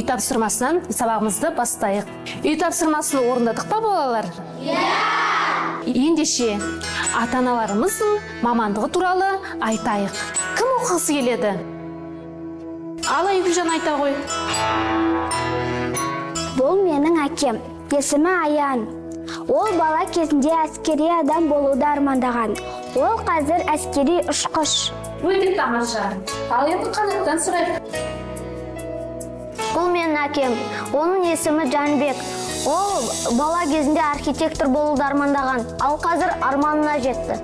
тапсырмасынан сабағымызды бастайық. Үй тапсырмасын орындадық па, балалар? Иә! Ендеше, ата аналарымыздың мамандығы туралы айтайық. Кім оқығысы келеді? Ал, Айгүлжан, айта ғой. Бұл менің әкем. Есімі Аян. Ол бала кезінде әскери адам болуды армандаған. Ол қазір әскери ұшқыш. Өте тамаша. Ал енді Қанаттан сұрайық. Бұл менің әкем. Оның есімі Жәнібек. Ол бала кезінде архитектор болуды армандаған. Ал қазір арманына жетті.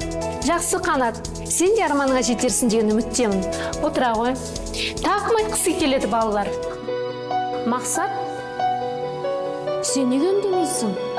Жақсы, Қанат. Сен де арманыңа жетерсің деген үміттемін. Отыра ғой. Тағы кім айтқысы келеді, балалар? Мақсат? Сен неге үндемейсің?